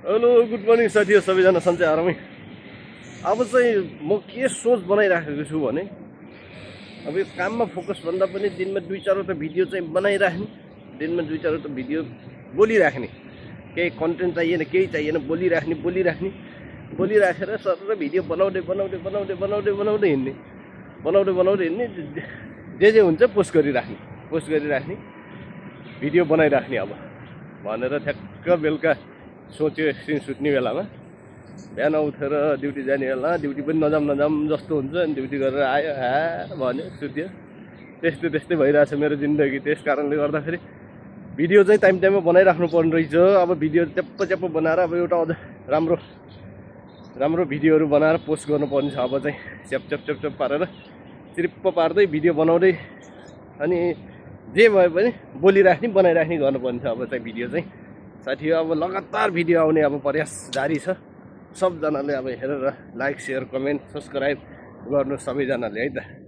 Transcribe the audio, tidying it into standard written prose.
Hello good morning साथीहरु सबैजना सन्चै आरामै। अब चाहिँ म के सोच बनाइराखेको छु भने अब यो काममा फोकस भन्दा पनि दिनमा 2-4 भिडियो चाहिँ बनाइराख्ने, दिनमा 2-4 भिडियो बोलिराख्ने। केही कन्टेन्ट चाहिएन, केही चाहिएन, बोलिराखेर सर भिडियो बनाउँदै हिँड्ने, जे हुन्छ पोस्ट गरिराख्ने, भिडियो बनाइराख्ने अब भनेर ठ्याक्क बेलुका सोच्यो एकछिन सुत्ने बेलामा। बिहान उठेर ड्युटी जाने बेला ड्युटी पनि नजाम जस्तो हुन्छ अनि ड्युटी गरेर आयो भन्यो सुत्यो। त्यस्तै भइरहेछ मेरो जिन्दगी। त्यस कारणले गर्दाखेरि भिडियो चाहिँ टाइममा बनाइराख्नु पर्ने रहेछ। अब भिडियो च्याप्प बनाएर अब एउटा अझ राम्रो भिडियोहरू बनाएर पोस्ट गर्नुपर्ने छ। अब चाहिँ च्याप पारेर चिरिप्प पार्दै भिडियो बनाउँदै अनि जे भए पनि बोलिराख्ने बनाइराख्ने गर्नुपर्ने छ। अब चाहिँ भिडियो चाहिँ साथी अब लगातार भिडियो आउने अब प्रयास जारी छ। सबजनाले अब हेरेर लाइक, सेयर, कमेन्ट, सब्स्क्राइब गर्नु सबैजनाले है त।